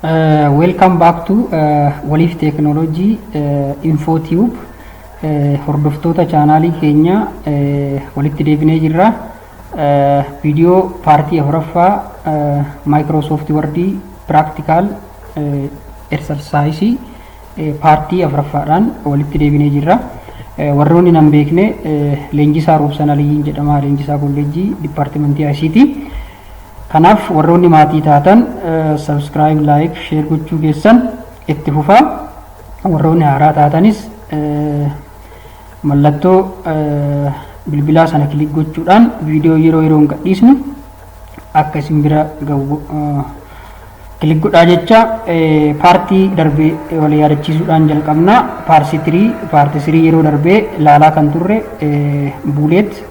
Welcome back to Waliif Technology InfoTube. Hordoftoota chaanaalii keenya, walitti deebinee jirra. Viidiyoo paartii afuraffaa Microsoft Word Practical Exercise paartii afuraffaadhaan walitti deebinee jirra. Warroonni nan beekne, Leenjisaa Roobsan Aliyyiin jedhama, Leenjisaa Kolleejjii Dipaartimentii ICT. Kanaaf warroonni maatii taatan subscribe, like, share gochuu keessan itti fufaa. Warroonni haaraa taatanis mallattoo bilbilaa sana click gochuudhaan viidiyoo yeroo yeroon gadhiisnu akka isin bira gahu click godhaa jecha, paartii darbee wal yaadachiisuudhaan jalqabna. Part 3 yeroo darbee ilaalaa kan turre bullet,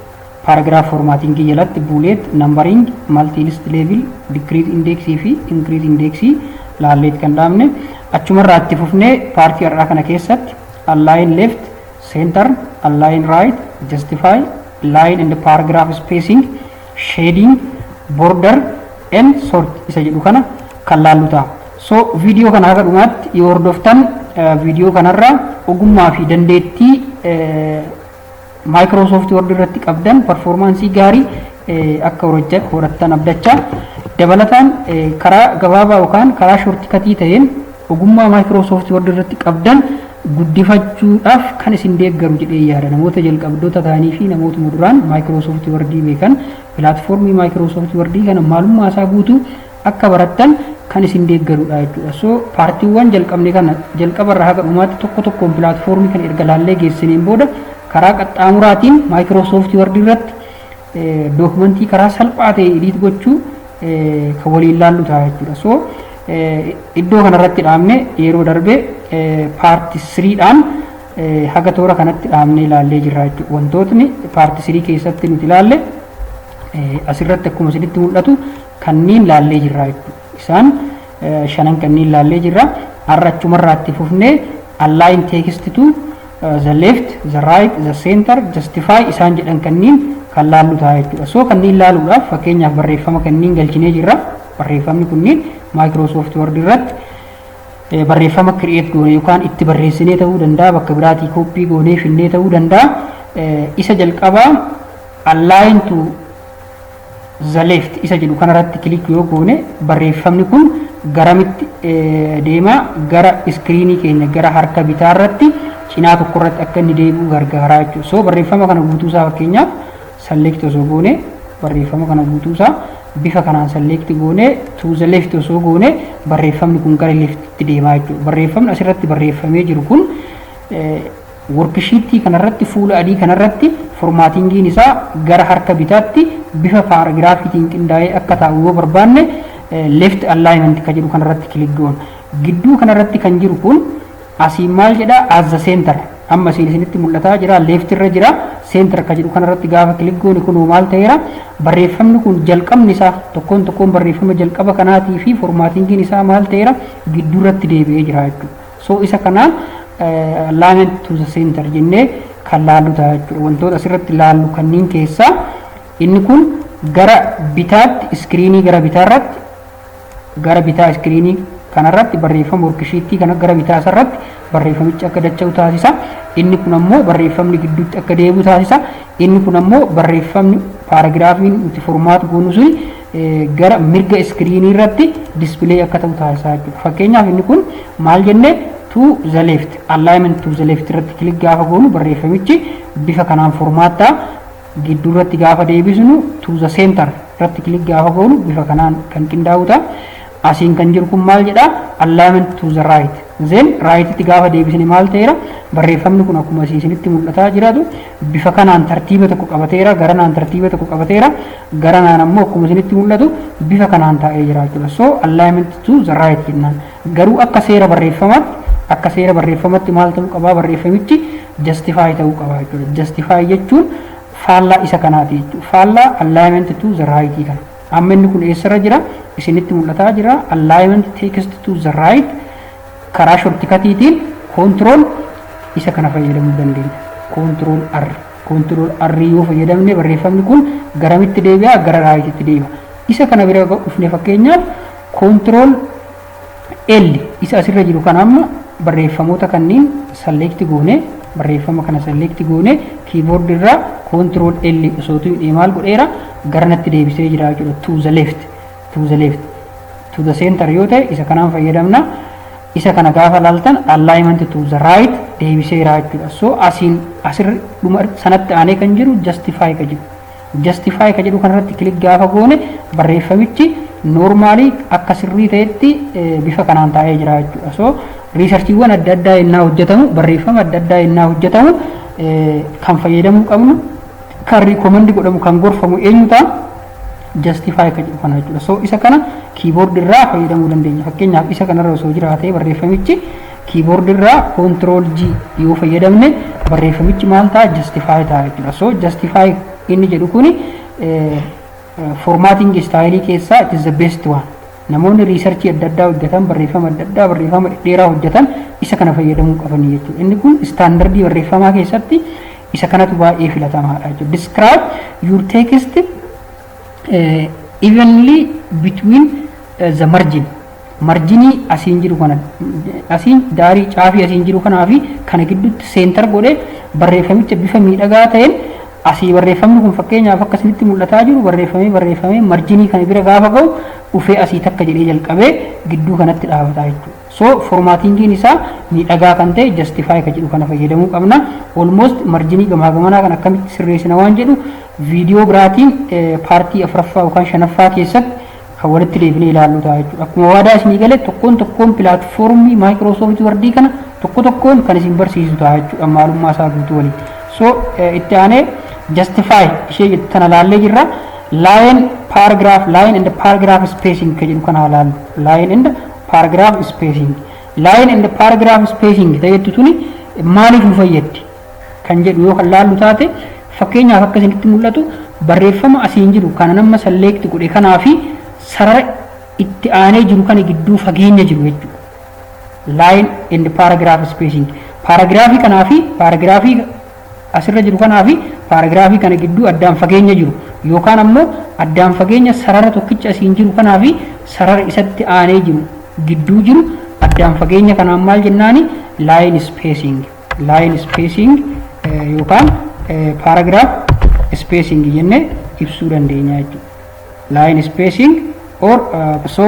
paragraph formattingii jalatti bullet, numbering, multi-list level, decrease indexii fi increase indexii laalleet kan dhaabne. Achumarraa itti fufnee paartii har'aa kana keessatti align left, center, align right, justify, line and paragraph spacing, shading, border and sort isa jedhu kana kan laallu ta'a. So viidiyoo kana haga dhumaatti yoo hordoftan, viidiyoo kanarraa ogummaa fi dandeettii Microsoft Word irratti qabdan performaansii gaarii akka horattan abdachaa, dabalataan karaa gabaabaa yookaan karaa shortcutii ta'een ogummaa Microsoft Word irratti qabdan guddifachuudhaaf kan isin deeggaru jedhee yaada. Namoota jalqabdoota ta'anii fi namootuma duraan Microsoft Word beekan, pilaatfoormii Microsoft Word kana maalummaa isaa guutuu akka barattan kan isin deeggarudha jechuudha. So paartiiwwan jalqabne kana jalqabarraa haga dhumaatti tokko tokkoon pilaatfoormii kana erga laallee geessineen booda, karaa qaxxaamuraatiin Microsoft Word irratti dookumentii karaa salphaa ta'e edit gochuu kan waliin laallu ta'a jechuudha. So iddoo kanarratti dhaabne. Yeroo darbe part threedhaan haga toora kanatti dhaabnee ilaallee jirra jechuudha. Wantootni part 3 keessatti nuti ilaalle asirratti akkuma isinitti mul'atu kanneen laallee jirra jechuudha. Isaan shanan kanneen laallee jirra. Har'a achumarraa itti fufnee align text to the left, the right, the center, justify isaan jedhan kanneen kan laallu ta'a jechuudha. So kanneen laaluudhaaf, fakkeenyaaf, barreeffama kanneen galchinee jirra. Barreeffamni kunniin Microsoft Word irratti barreeffama create goone yookaan itti barreessinee ta'uu danda'a, bakka biraatii copy goonee finnee ta'uu danda'a. Isa jalqabaa align to the left isa jedhu kanarratti click yoo goone, barreeffamni kun garamitti deema? Gara iskiriinii keenya gara harka bitaa irratti cinaa tokko irratti akka inni deebi'u gargaaraa jechuudha. So barreeffama kana guutuusaa fakkeenyaaf select osoo goone, barreeffama kana guutuusaa bifa kanaan select goone, to the left osoo goone, barreeffamni kun gara leftitti deemaa jechuudha. Barreeffamni asirratti barreeffamee jiru kun worksheetii kanarratti, fuula adii kanarratti formattingiin isaa gara harka bitaatti bifa paaragraafiitiin qindaa'ee akka taa'u yoo barbaanne, left alignment kan jedhu kanarratti click goona. Gidduu kanarratti kan jiru kun asiin maal jedha? At the center. Amma asiin isinitti mul'ataa jira, left irra jira. Center kan jedhu kanarratti gaafa click goone, kun maal ta'eera? Barreeffamni kun jalqabni isaa, tokkoon tokkoon barreeffama jalqaba kanaatii fi formattingiin isaa maal ta'eera? Gidduu irratti deebi'ee jira jechuudha. So isa kanaan alignment to the center jennee kan laallu ta'a jechuudha. Wantoota asirratti laallu kanneen keessaa inni kun gara bitaatti, iskiriinii gara bitaarratti, gara bitaa iskiriinii kanarratti barreeffama worksheetii kana gara bitaa isarratti barreeffamichi akka dacha'u taasisa. Inni kun ammoo barreeffamni gidduutti akka deebi'u taasisa. Inni kun ammoo barreeffamni paaragraafiin nuti format goonu suni gara mirga iskiriinii irratti display akka ta'u taasisaa jechuudha. Fakkeenyaaf, inni kun maal jennee, to the left, alignment to the left irratti click gaafa goonu, barreeffamichi bifa kanaan format ta'a. Gidduu irratti gaafa deebisnu, to the center irratti click gaafa goonu, bifa kanaan kan qindaa'u ta'a. Asiin kan jiru kun maal jedha? Alignment to the right. Then rightitti gaafa deebisne maal ta'eera? Barreeffamni kun akkuma asii isinitti mul'ataa jiraatu bifa kanaan tartiiba tokko qabateera, garanaan tartiiba tokko qabateera, garanaan ammoo akkuma isinitti mul'atu bifa kanaan taa'ee jira jechuudha. So alignment to the right jennaan. Garuu akka seera barreeffamatti maal ta'uu qabaa? Barreeffamichi justify ta'uu qaba jechuudha. Justify jechuun faallaa isa kanaati jechuudha. Faallaa alignment to the right kana. Amma inni kun eessarra jira? Isinitti mul'ataa jira. Alignment text to the right, karaa shortcutiitiin control isa kana fayyadamuu dandeenya. Control R. Control R yoo fayyadamne, barreeffamni kun garamitti deebi'a? Gara rightitti deebi'a. Isa kana bira dhufne, fakkeenyaaf, control L isa asirra jiru kana amma barreeffamoota kanneen select goone, barreeffama kana select goone, keyboard irraa Control L osoo tuqnee maal godheera? Garanatti deebisee jira jechuudha. To the left, to the left. To the center yoo ta'e isa kanaan fayyadamna. Isa kana gaafa laaltan alignment to the right deebiseera jechuudha. So asiin asirra dhuma sanatti aanee kan jiru justify ka jedhu. Justify ka jedhu kanarratti click gaafa goone barreeffamichi normally akka sirrii ta'etti bifa kanaan taa'ee jira jechuudha. So researchiiwwan adda addaa innaa hojjetamu, barreeffama adda addaa innaa hojjetamu, kan fayyadamuu qabnu, kan recommend godhamu, kan gorfamu eenyu ta'a? Justify ka jedhu kana jechuudha. So isa kana keyboard irraa fayyadamuu dandeenya. Fakkeenyaaf, isa kanarra osoo jiraatee barreeffamichi, keyboard irraa Control J yoo fayyadamne barreeffamichi maal ta'a? Justify ta'a jechuudha. So justify inni jedhu kuni formatting style keessaa it is the best one. Namoonni researchii adda addaa hojjetan, barreeffama adda addaa, barreeffama dheeraa hojjetan isa kana fayyadamuu qabanii jechuudha. Inni kun standardii barreeffamaa keessatti isa kanatu baay'ee filatamaadha jechuudha. Describe your text evenly between the margin. Marginii asiin jiru kana, asiin daarii caafii asiin jiru kanaa fi kana gidduutti center godhee barreeffamicha bifa miidhagaa ta'een asii barreeffamni kun, fakkeenyaaf, akka isinitti mul'ataa jiru, barreeffamee barreeffamee marginii kana bira gaafa ga'u dhufee asii takka jedhee jalqabee gidduu kanatti dhaabataa jechuudha. So formattingiin isaa miidhagaa kan ta'e justify ka jedhu kana fayyadamuu qabna. Almost marginii gamaa gamanaa kan akkamitti sirreessina waan jedhu viidiyoo biraatiin partii afuraffaa yookaan shanaffaa keessatti kan walitti deebinee ilaallu ta'a jechuudha. Akkuma waadaa isinii gale, tokkoon tokkoon platformii Microsoft Wordii kana tokko tokkoon kan isin barsiisu ta'a jechuudha, maalummaa isaa guutuu waliin. So itti aanee justify ishee jettu tana laallee jirra. Line paragraph, line and paragraph spacing ka jedhu kana laallu. Line and paragraph spacing. Line and paragraph spacing ta'ettu tuni maaliif nu fayyaddi kan jedhu yoo kan laallu taate, fakkeenyaaf, akka isinitti mul'atu barreeffama asiin jiru kana nama select godhe kanaa fi sarara itti aanee jiru kana gidduu fageenya jiru jechuudha. Line and paragraph spacing. Paragraphii kanaa fi paragraphii asirra jiru kanaa fi paragraphii kana gidduu addaan fageenya jiru yookaan ammoo addaan fageenya sarara tokkicha asiin jiru kanaa fi sarara isatti aanee jiru gidduu jiru addaan fageenya kanaan maal jennaani? Line spacing. Line spacing yookaan paragraph spacing jennee ibsuu dandeenya jechuudha. Line spacing or so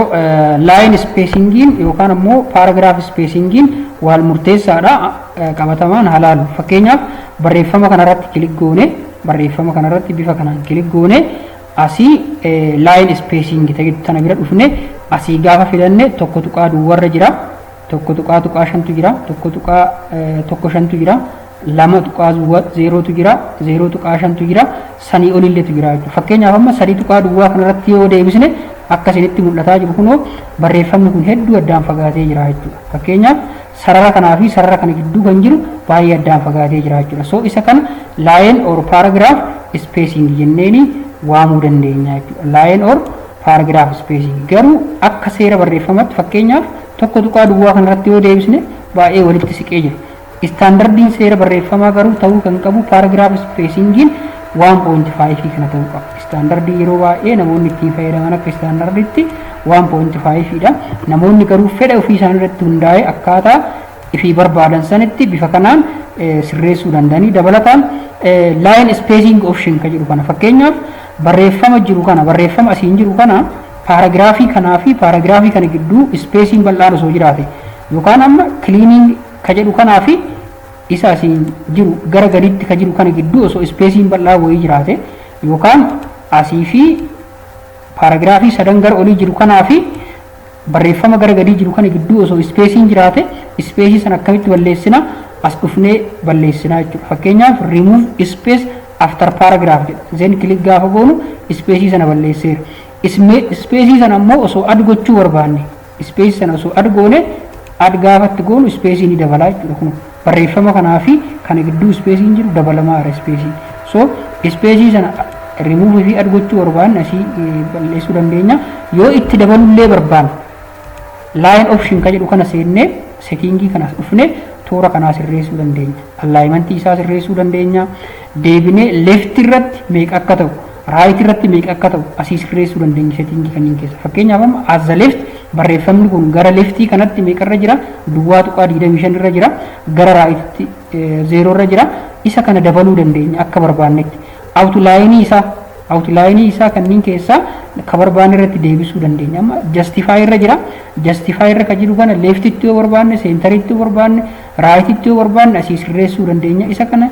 line spacingiin yookaan ammoo paragraph spacingiin wal murteessaadha, qabatamaan halaalu. Fakkeenyaaf, barreeffama kanarratti click goone, barreeffama kanarratti bifa kanaan click goone, asii line spacing tana bira dhufne, asii gaafa filanne tokko tuqaa duwwarra jira, tokko tuqaa tuqaa shantu jira, 1.15tu jira, 2.0tu jira, 0.5tu jira, sanii olilleetu jira jechuudha. Fakkeenyaaf, amma sadii tuqaa duwwaa kanarratti yoo deebisne, akka isinitti mul'ataa jiru kunoo barreeffamni kun hedduu addaan fagaatee jira jechuudha. Fakkeenyaaf, sarara kanaa fi sarara kana gidduu kan jiru baay'ee addaan fagaatee jira jechuudha. So isa kana line or paragraph spacing jenneeni waamuu dandeenya jechuudha. Line or paragraph spacing garuu akka seera barreeffamatti, fakkeenyaaf, tokko tuqaa duwwaa kanarratti yoo deebisne baay'ee walitti siqee jira. Standardiin seera barreeffamaa garuu ta'uu kan qabu paragraph spacingiin 1.5 kana ta'uu qaba. Standardii yeroo baay'ee namoonni ittiin fayyadaman akka standardiitti 1.5 dha. Namoonni garuu fedha ofii isaanii irratti hundaa'ee akkaataa ifii barbaadan sanitti bifa kanaan sirreessuu danda'anii. Dabalataan line spacing option kan jedhu kana, fakkeenyaaf, barreeffama jiru kana, barreeffama asiin jiru kana, paragraphii kanaa fi paragraphii kana gidduu spacing bal'aan osoo jiraate yookaan amma cleaning ka jedhu kanaa fi isa asiin jiru gara gaditti ka jiru kana gidduu osoo spacing bal'aa wayii jiraate yookaan asii fi paragraphii sadan gara olii jiru kanaa fi barreeffama gara gadii jiru kana gidduu osoo spacing jiraate, spaceii sana akkamitti balleessina? As dhufnee balleessina jechuudha. Fakkeenyaaf, remove space after paragraph jedha. Then click gaafa goonu spaceii sana balleesseera. Spaceii sana ammoo osoo add gochuu barbaanne, spaceii sana osoo add goone, add gaafatti goonu spaceii ni dabalaa jechuudha. Kun barreeffama kanaa fi kana gidduu spaceiin jiru dabalamaadha spaceiin. So spaceii sana remove fi add gochuu barbaanne asii balleessuu dandeenya. Yoo itti dabalullee barbaanne line option ka jedhu kana seennee, settingii kana dhufne, toora kanaa sirreessuu dandeenya. Alignmentii isaa sirreessuu dandeenya. Deebinee left irratti meeqa akka ta'u Right irratti meeqa akka ta'u asii sirreessuu dandeenya settingii kanneen keessa. Fakkeenyaaf, amma as the left barreeffamni kun gara leftii kanatti meeqarra jira? 0.25 irra jira. Gara rightitti 0 irra jira. Isa kana dabaluu dandeenya akka barbaannetti. Outlineii isaa kanneen keessaa ka barbaanne irratti deebisuu dandeenya. Amma justify irra jira. Justify irra ka jiru kana leftitti yoo barbaanne, centeritti yoo barbaanne, rightitti yoo barbaanne asii sirreessuu dandeenya. Isa kana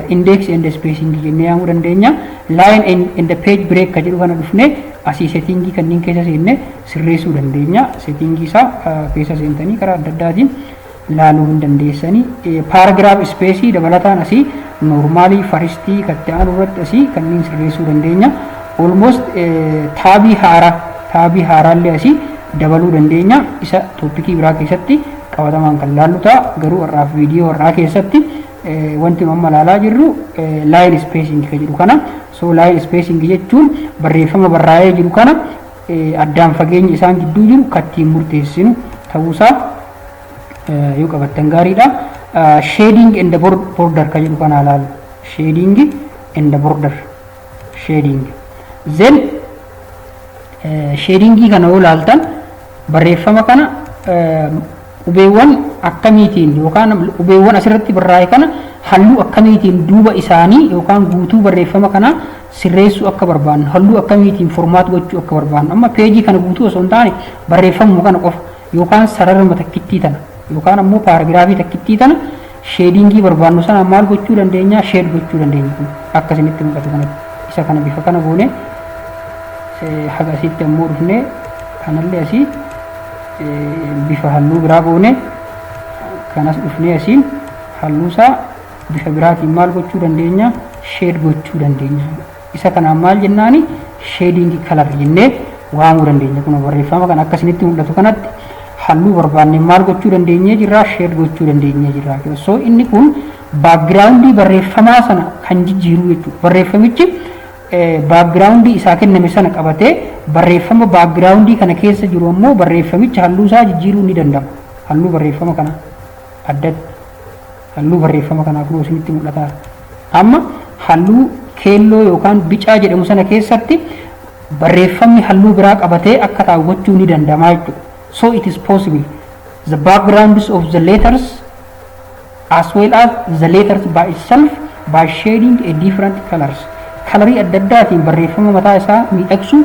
index and spacing jennee yaamuu dandeenya. Line and page break ka jedhu kana dhufnee asii settingii kanneen keessa seenne sirreessuu dandeenya. Settingii isaa keessa seentanii karaa adda addaatiin laaluu hin dandeessanii. Paragraph spaceii dabalataan asii normalii, firstii katti aanu irratti asii kanneen sirreessuu dandeenya. Almost tabii haaraallee asii dabaluu dandeenya. Isa topicii biraa keessatti qabatamaan kan laallu ta'a. Garuu har'aaf viidiyoo har'aa keessatti wanti nu amma ilaalaa jirru line spacing kan jedhu kana. So line spacing jechuun barreeffama barraa'ee jiru kana addaan fageenya isaan gidduu jiru kattiin murteessinu ta'uusaa yoo qabattan gaariidha. Shading and border kan jedhu kana ilaalu. Shading and border, shading. Then shadingii kana yoo ilaaltan, barreeffama kana qubeewwan akkamiitiin yookaan qubeewwan asirratti barraa'e kana halluu akkamiitiin duuba isaanii yookaan guutuu barreeffama kana sirreessuu akka barbaannu, halluu akkamiitiin format gochuu akka barbaannu, amma pageii kana guutuu osoo hin taane barreeffamuma kana qofa yookaan sararuma takkittii tana yookaan ammoo paragraphii takkittii tana shadingii barbaannu sana maal gochuu dandeenya? Shade gochuu dandeenya. Kun akka isinitti mul'atu kanatti isa kana bifa kana goone, haga asitti ammoo dhufnee kanallee asii bifa halluu biraa goone, kanas dhufnee asiin halluusaa bifa biraatiin maal gochuu dandeenya? Shade gochuu dandeenya. Isa kanaan maal jennaani? Shading color jennee waamuu dandeenya. Kun barreeffama kan akka isinitti mul'atu kanatti halluu barbaanne maal gochuu dandeenyee jirra? Shade gochuu dandeenyee jirra. So inni kun backgroundii barreeffamaa sana kan jijjiiru jechuudha. Barreeffamichi backgroundii isaa kenname sana qabatee, barreeffama backgroundii kana keessa jiru ammoo barreeffamicha halluu isaa jijjiiruu ni danda'ama. Halluu barreeffama kana addatti, halluu barreeffama kanaa kun isinitti mul'ata. Amma halluu keelloo yookaan bicaa jedhamu sana keessatti barreeffamni halluu biraa qabatee akka taa'u gochuu ni danda'ama jechuudha. So it is possible the backgrounds of the letters as well as the letters by itself by shading a different colors. Colorii adda addaatiin barreeffama mataa isaa miidhagsuu,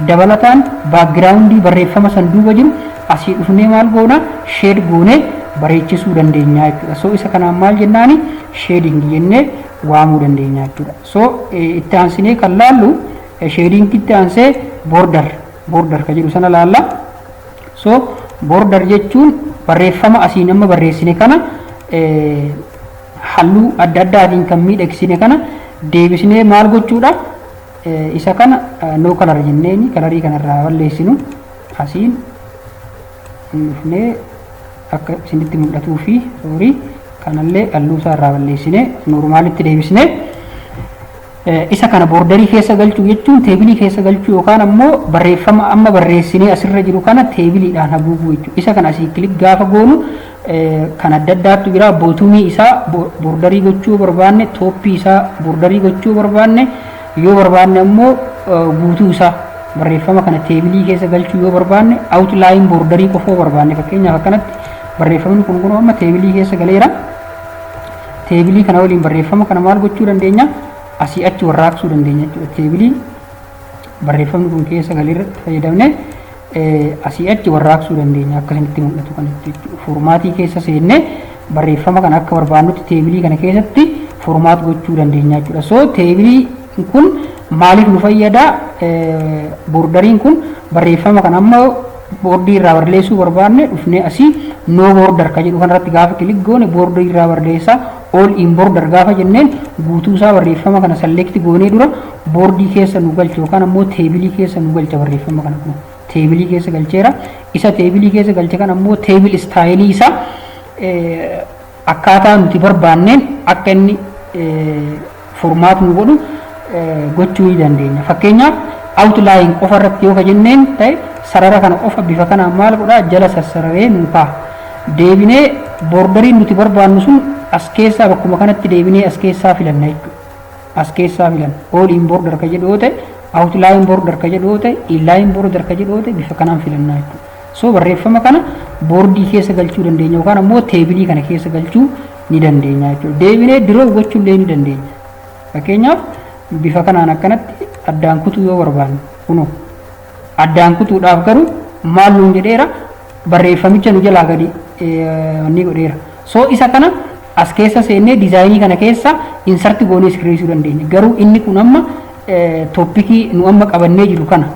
dabalataan backgroundii barreeffama san duuba jiru asii dhufnee maal goona? Shade goonee bareechisuu dandeenya jechuudha. So isa kanaan maal jennaani? Shading jennee waamuu dandeenya jechuudha. So itti aansinee kan laallu, shadingitti aansee border ka jedhu sana laalla. So border jechuun barreeffama asiin amma barreessine kana, halluu adda addaatiin kan miidhagsine kana deebisnee maal gochuudha? Isa kana no color jenneeni colorii kanarraa balleessinu. Asiin dhufnee akka isinitti mul'atuu fi sorry, kanallee halluu isaa irraa balleessine normalitti deebisne. Isa kana borderii keessa galchuu jechuun tableii keessa galchuu yookaan ammoo barreeffama amma barreessinee asirra jiru kana tableiidhaan haguuguu jechuudha. Isa kana asii click gaafa goonu kan adda addaatu jira. Bottomii isaa borderii gochuu barbaanne, topii isaa borderii gochuu barbaanne, yoo barbaanne ammoo guutuu isaa barreeffama kana tableii keessa galchuu yoo barbaanne, outline borderii qofoo barbaanne, fakkeenyaaf akkanatti barreeffamni kun kun amma tableii keessa galeera. Tableii kana waliin barreeffama kana maal gochuu dandeenya? Asii achi warraaqsuu dandeenya jechuudha. Tableii barreeffamni kun keessa galeerratti fayyadamne asii achi warraaqsuu dandeenya akka isinitti mul'atu kanatti jechuudha. Formatii keessa seennee barreeffama kana akka barbaannutti tableii kana keessatti format gochuu dandeenya jechuudha. So tableii kun maaliif nu fayyada? Borderiin kun barreeffama kana amma borderii irraa barreessuu barbaanne, dhufnee asii no border ka jedhu kanarratti gaafa click goone borderii irraa barreessa. All in border gaafa jenneen guutuu isaa barreeffama kana select goonee dura borderii keessa nu galcha yookaan ammoo tableii keessa nu galcha. Barreeffama kana kun tableii keessa galcheera. Isa tableii keessa galche kana ammoo table styleii isaa akkaataa nuti barbaanneen akka inni format nu godhu gochuu ni dandeenya. Fakkeenyaaf, outline qofa irratti yoo ka jenneen ta'e, sarara kana qofa bifa kanaan maal godhaa? Jala sassararee nu kaa'a. Deebinee borderiin nuti barbaannu sun as keessaa bakkuma kanatti deebinee as keessaa filanna jechuudha. as keessaa filan. All in border ka jedhu yoo ta'e, outline border ka jedhu yoo ta'e, inline border ka jedhu yoo ta'e, bifa kanaan filannaa jechuudha. So barreeffama kana borderii keessa galchuu dandeenya yookaan ammoo tableii kana keessa galchuu ni dandeenya jechuudha. Deebinee draw gochuu illee ni dandeenya. Fakkeenyaaf, bifa kanaan akkanatti addaan kutuu yoo barbaanne, kunoo addaan kutuudhaaf garuu maal nuun jedheera? Barreeffamicha nu jalaa gadi ni godheera. So isa kana as keessa seennee designii kana keessa insert goonee sirreessuu dandeenya. Garuu inni kun amma topicii nu amma qabannee jiru kana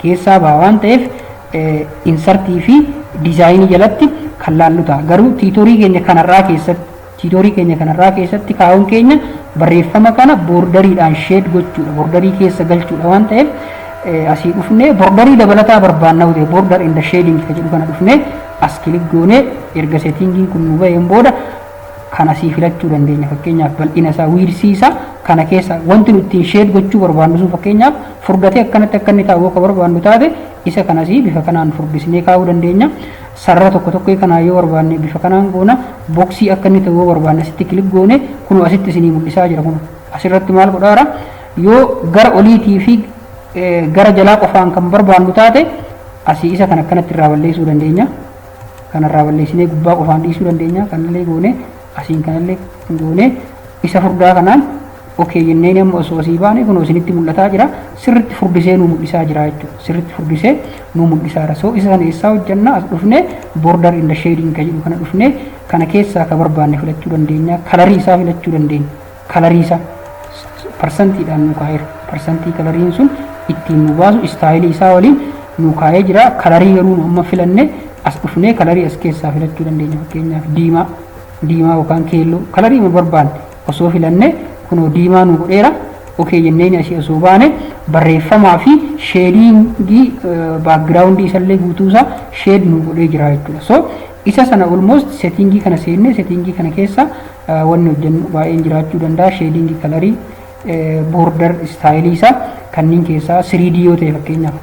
keessaa baha waan ta'eef, insertii fi designii jalatti kan laallu ta'a. Garuu tutorialii keenya kanarraa keessatti kaa'uun keenya barreeffama kana borderiidhaan shade gochuudha. Borderii keessa galchuudha waan ta'eef, asii dhufnee borderii dabalataa barbaanna ta'e, border and shading ka jedhu kana dhufnee as click goonee, erga settingiin kun nu baheen booda kan asii filachuu dandeenya. Fakkeenyaaf, bal'ina isaa, widthii isaa kana keessa wanti nuti ittiin shade gochuu barbaannu sun, fakkeenyaaf furdatee akkanatti akka inni taa'u akka barbaannu taate, isa kanasii bifa kanaan furdisnee kaa'uu dandeenya. Sarara tokko tokko kanaa yoo barbaanne bifa kanaan goona. Boxii akka inni ta'u yoo barbaanne asitti click goone, kun asitti isinii mul'isaa jira. Kun asirratti maal godhaara? Yoo gara oliitii fi gara jalaa qofaan kan barbaannu taate, asii isa kan akkanatti irraa balleessuu dandeenya. Kanarraa balleessinee gubbaa qofaan dhiisuu dandeenya. Kanallee goone, asiin kanallee goone, isa furdaa kanaan okay jenneen amma osoo asii baane, kun isinitti mul'ataa jira. Sirritti furdisee nu mul'isaa jira jechuudha. Sirritti furdisee nu mul'isaa jira. So isa sana eessaa hojjenna? As dhufnee border and shading ka jedhu kana dhufnee kana keessaa ka barbaanne filachuu dandeenya. Colorii isaa filachuu dandeenya. Colorii isaa percentiidhaan nu kaa'eera. Percentii coloriin sun ittiin nu baasu styleii isaa waliin nu kaa'ee jira. Colorii garuu nu amma filanne, as dhufnee colorii as keessaa filachuu dandeenya. Fakkeenyaaf, diimaa yookaan keelloo, colorii nu barbaanne osoo filanne, kunoo diimaa nu godheera. Okay jenneen asii osoo baane, barreeffamaa fi shadingii backgroundii isallee guutuusaa shade nu godhee jira jechuudha. So isa sana almost settingii kana seennee settingii kana keessa wanni hojjennu baay'een jiraachuu danda'a. Shadingii, colorii, border styleii isaa kanneen keessaa 3D yoo ta'e, fakkeenyaaf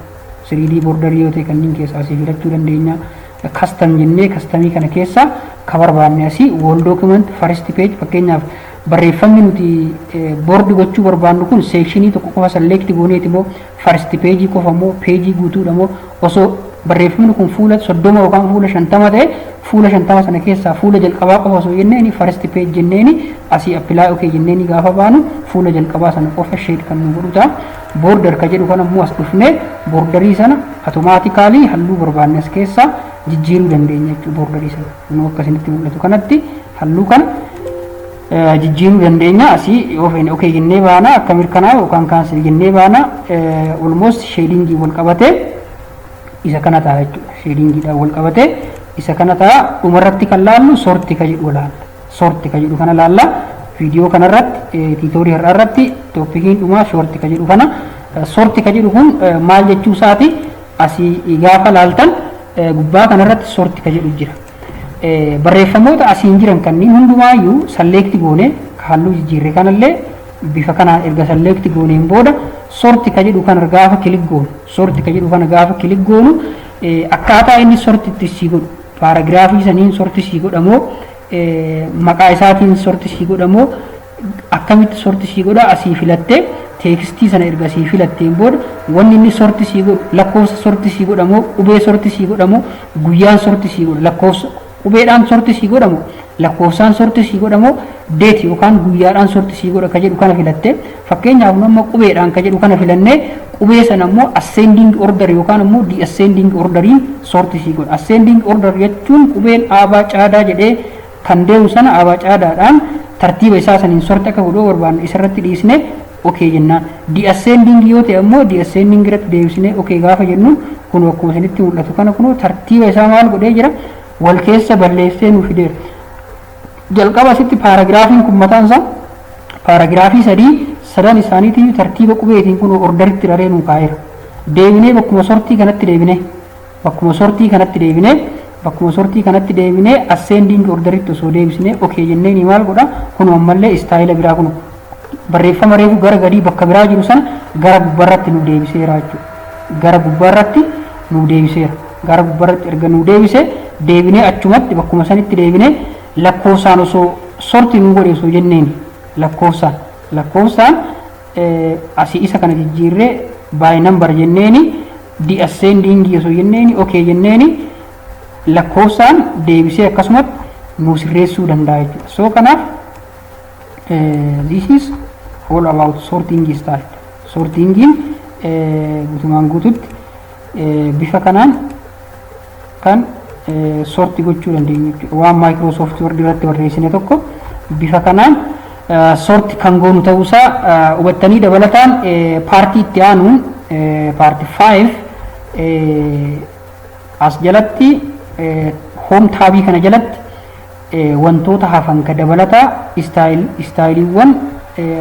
3D borderii yoo ta'e, kanneen keessaa asii filachuu dandeenya. Custom jennee customii kana keessa ka barbaanne asii whole document, first page. Fakkeenyaaf, barreeffamni nuti border gochuu barbaannu kun sectionii tokko qofa select gooneeti moo, first pageii qofa moo, pageii guutuudha moo? Osoo barreeffamni kun fuula 30 yookaan fuula 50 ta'e, fuula 50 sana keessaa fuula jalqabaa qofa osoo jenneeni, first page jenneeni asii apply okay jenneeni gaafa baanu, fuula jalqabaa sana qofa shade kan nu godhu ta'a. Border ka jedhu kan ammoo as dhufnee borderii sana automatically halluu barbaanne as keessaa jijjiiruu dandeenya jechuudha. Borderii sana nu akkasinitti mul'atu kanatti halluu kana jijjiiruu dandeenya. Asii yoo feene okay jennee baana, akka mirkanaa yookaan cancel jennee baana. Almost shadingii wal qabatee isa kana ta'a jechuudha. Shadingiidhaan wal qabatee isa kana ta'a. Dhumarratti kan laallu sort ka jedhu laalla. Sort ka jedhu kana laalla. Viidiyoo kanarratti, tutorialii har'aa irratti topiciin dhumaa sort ka jedhu kana. Sort ka jedhu kun maal jechuu isaati? Asii gaafa laaltan gubbaa kanarratti sort ka jedhu jira. Barreeffamoota asiin jiran kanneen hundumaayyuu select goone, halluu jijjiirre kanallee bifa kanaan erga select gooneen booda, sort ka jedhu kana gaafa click goonu, sort ka jedhu kana gaafa click goonu, akkaataa inni sort itti sii godhu, paragraphii saniin sort sii godhamoo, maqaa isaatiin sort sii godhamoo, akkamitti sort sii godha, asii filattee textii sana erga sii filatteen booda, wanni inni sort sii godhu lakkoofsa sort sii godhamoo, qubee sort sii godhamoo, guyyaan sort sii godha, lakkoofsa qubeedhaan sort sii godhamu, lakkoofsaan sort sii godhamoo, date yookaan guyyaadhaan sort sii godha ka jedhu kana filatte. Fakkeenyaaf, amma qubeedhaan ka jedhu kana filannee, qubee sana immoo ascending order yookaan immoo descending orderiin sort sii godha. Ascending order jechuun qubeen aabaa caadaa jedhee kan deemu sana aabaa caadaadhaan tartiiba isaa saniin sort akka godhuu barbaannu isarratti dhiisne okay jennaan. Descending yoo ta'e immoo descending irratti deebisnee okay gaafa jennu, kun akkuma isinitti mul'atu kana kunoo tartiiba isaa maal godhee jira? Wal keessa balleessee nu fideera. Jalqaba asitti paragraphiin kun mataan isaa paragraphii sadii, sadan isaaniitiin tartiiba qubeetiin kun orderitti raree nu kaa'eera. Deebinee bakkuma sortii kanatti deebinee, bakkuma sortii kanatti deebinee, bakkuma sortii kanatti deebinee ascending orderitti osoo deebisnee okay jennee ni maal godha? Kun ammallee style'a biraa, kun barreeffama reefu gara gadii bakka biraa jiru sana gara gubbaarratti nu deebiseera jechuudha. Gara gubbaarratti nu deebiseera. Gara gubbaarratti erga nu deebise, deebinee achumatti bakkuma sanitti deebinee lakkoofsaan osoo sort nu godhe osoo jenneen, lakkoofsaan Asii isa kana jijjiirree by number jenneeni, descending osoo jenneeni, okay jenneeni, lakkoofsaan deebisee akkasumatti nu sirreessuu danda'a jechuudha. So kanaaf this is all about sorting style. Sortingiin guutumaan guututti bifa kanaan kan sort gochuu dandeenyu jechuudha. Waan Microsoft Word irratti barreessine tokko bifa kanaan sort kan goonu ta'uusaa hubattanii, dabalataan part itti aanuun part 5 as jalatti, home tab kana jalatti wantoota hafan ka dabalataa styleiiwwan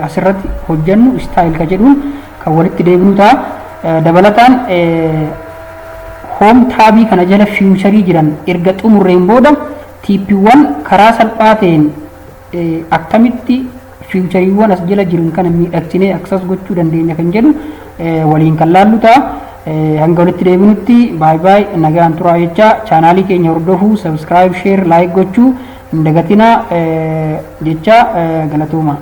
asirratti hojjannu style ka jedhuun kan walitti deebinu ta'a. Dabalataan home tab kana jala feature jiran erga xumurreen booda tipiiwwan karaa salphaa ta'een akkamitti featureiiwwan as jala jiran kana miidhagsinee access gochuu dandeenya kan jedhu waliin kan laallu ta'a. Hanga walitti deebinutti bye bye, nagaan turaa jecha, channelii keenya hordofuu, subscribe, share, like gochuu hin dagatinaa jecha, galatooma.